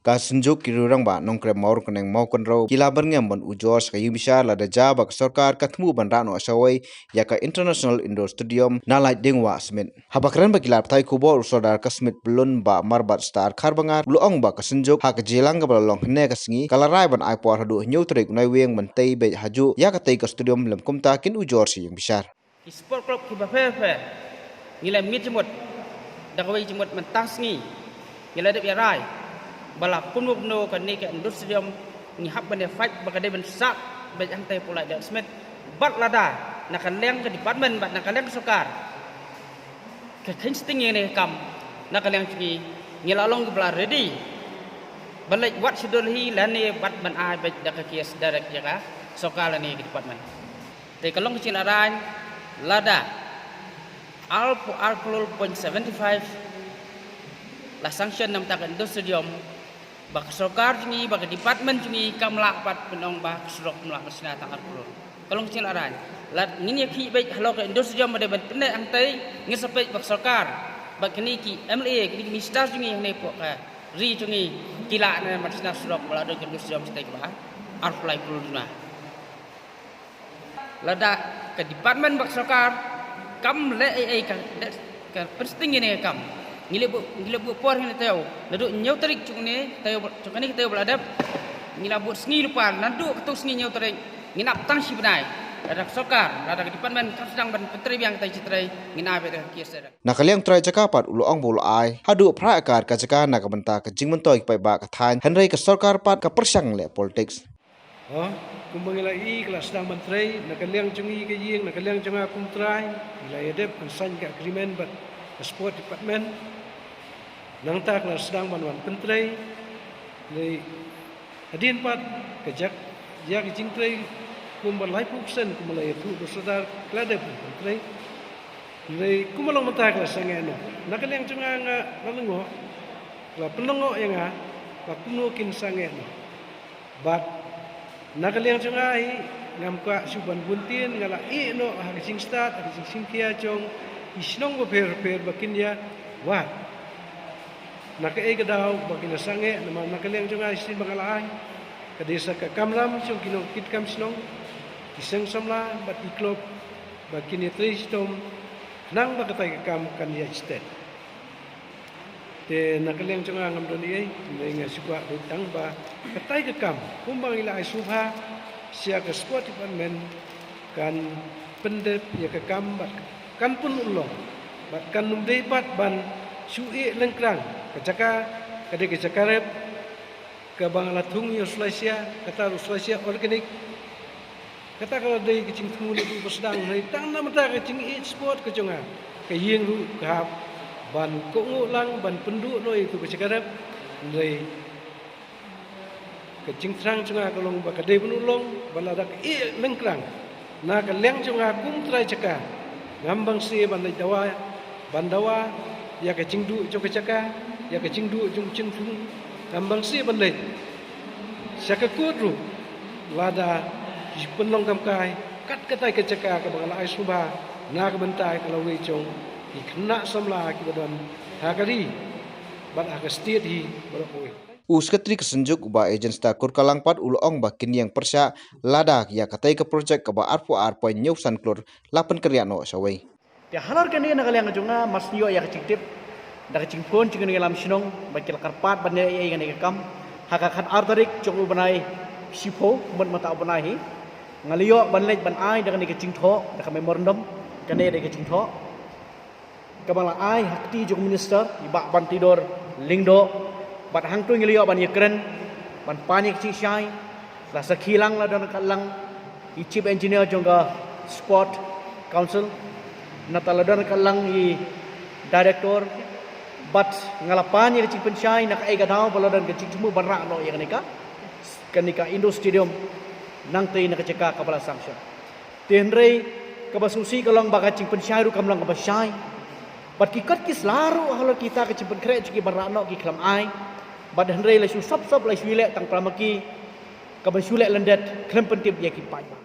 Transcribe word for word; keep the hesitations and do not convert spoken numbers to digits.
Ka Synjuk ki Rangbah Nongkrem Mawryngkneng Mawkynrew ki la byrngem ban ujor sha ka ïingbishar lada jia ba ka sorkar ka thmu ban rah noh shawei ïa ka International Indoor Stadium na Laitdingwah Smit. Haba kren bad ki lad pathai khubor u Sordar ka Smit Pyllun Bah Marbad Star Kharbangar u la ong ba ka Synjuk ha ka jingialang kaba la long hynne ka sngi ka la rai ban ai por haduh hynñiew tarik u Naiwieng ban tei beit hajuh ïa katei ka stadium lem kumta kin ujor sha ïingbishar. Ki sport club kiba pher pher ngi la mih jingmut da kawei jingmut mynta ka sngi ngi la dep ïa rai ba la kumno kumno kane ka indoor stadium ngi hap ban ïa fight ba ka dei ban sah beit hangtei hapoh Laitdingwah Smit bad lada na ka liang ka department bad na ka liang ka sorkar ka kheiñ sting ïa kane ka kam na ka liang jong ngi ngi la long kiba la ready ban leit wad sha Delhi lane bad ban ai beit da ka case direct ïa ka sorkar lane ka department. Te ka long ka jingïalehrain lada arphew ar klur point seventy five la sanction na ka bynta ka indoor stadium ba ka sorkar jong ngi ba ka department jong ngi kam lah pat pynong ba ka surok kam lah ban shna tang ar klur. Ka long ka jingïalehrain lada ngin ïa khih beit halor ka indoor stadium ba dei ban pynneh hangtei ngin sa peit ba ka sorkar bad kine ki M L A kine ki minister jong ngi hangne hapoh ka ri jong ngi ki lah ne ban shna surok ba la don ka indoor stadium shatei kaba arphew lai klur duna. Lada ka department bad ka sorkar kam leh ei ei ka, ka pynsting ïa kane ka kam. Ngi la buh, ngi la buh por hangne taïew naduh hynñiew tarik jong kane taïew, jong kane ka taïew ba la dep. Ngi la buh sngi lypa naduh katto sngi hynñiew tarik ngin ap tang shi bnai. Lada ka sorkar, lada ka department kam sdang ban pyntrei biang katei ka jingtrei ngin ai beit da ka case direct. Na ka liang u trai jaka pat u la ong ba u la ai haduh phra akar ka jaka na ka bynta ka jingmyntoi ki paidbah ka thaiñ hynrei ka sorkar pat ka pyrshang leh politics. Ha, kumba ngi la ïohi ka la sdang ban trei na ka liang jong ngi ka ïing, na ka liang jong nga kum u trai ngi la ïa dep ban sign ka agreement bad ka sport department. Nangta ka la sdang ban wan pyntrei. Lei hadien pat ka jaka ïa ka jingtrei kumba laiphew percent kumba la ïathuh da u Sordar ka la dep ban pyntrei. Lei kumba long mynta ka la sangeh noh na ka liang jong nga, nga la lyngngoh, ka la pynlyngngoh ïa nga ba kumno kin sangeh noh. Bad na ka liang jong nga hi ngam kwah shuh ban bun ktien, nga la ïeh noh ha ka jingstad ha ka jingshim khia jong ki shnong bapher bapher ba kin ïa wad na kaei ka daw ba kin ïa sangeh. Namar na ka liang jong nga shisien ba nga la ai ka dei sa ka kamram jong ki nongkitkam shnong, ki seng samla bad ki club ba kin ïa trei shitom khnang ba katai ka kam kan ïa stet. Te na ka liang jong nga ngam don ei ei, hynrei nga shu kwah beit tang ba katai ka kam kumba ngi la ai sngewbha sha ka sport department kan pyndep ïa ka kam bad kan pynurlong bad kan ym dei pat ban shu ïeh lyngkrang. Ka jaka ka dei ka jaka rep kaba nga la thung ïa u Solasia, kata ruh u Solasia organic. Kata ka la dei ka jingthmu naduh ba sdang, hynrei tang namar ka jingïeit sport ka jong nga, ka ïing ruh ka hap ban kohnguh lang ban pynduh noh ïa itu ka jaka rep. Hynrei ka jingthrang jong nga ka long ba ka dei ban urlong, ba lada ka ïeh lyngkrang na ka liang jong nga kum u trai jaka, ngam bang shuh ban leit dawa ban dawa ïa ka jingduh jong ka jaka, ïa ka jingduh jong ka jingthmu, ngam bang shuh ban leit sha ka kot ruh lada ki pynlong kam kai kat katai ka jaka kaba nga la ai sngewbha na ka bynta ka lawei jong ki khynnah samla kiba don ha ka ri bad ha ka state hi baroh kawei. U Secretary ka Synjuk u Bah Agent Star Kurkalang pat u la ong ba kin ïeng pyrshah lada ïa katei ka project kaba arphew ar point hynñiew san klur la pynkynriah noh shawei. Te halor kane na ka liang jong nga mar shu ïoh ïa ka jingtip da ka jingphone jong kane ka lam shnong ba ki la kyrpad ban ïa ïa kane ka kam ha ka khatar tarik jong u bnai shiphew, mut mynta u bnai hi nga la ïoh ban leit ban ai da kane ka jingthoh, da ka memorandum. Kane dei ka jingthoh kaba la ai ha kti jong u minister i Bah Banteidor Lyngdoh. Bad hangto ngi la ïoh ban ïakren ban pan ïa ka jingshai. La sakhi lang, la don ryngkat lang i chief engineer jong ka Sport Council, nangta la don ryngkat lang i director. Bad nga la pan ïa ka jingpynshai na kaei ka daw ba la don ka jingthmu ban rah noh ïa kane ka, kane ka indoor stadium nangtei na ka jaka kaba la sanction. Te hynrei kaba sngewsih ka long ba ka jingpynshai ruh kam long kaba shai. Bad ki kot ki sla ruh halor kita ka jingpynkhreh jong ki ban rah noh ki khlem ai. Bad hynrei la shu sop sop, la shu ïaleh tang para ma ki, kaba shu leh lyndet khlem pyntip ïa ki paidbah.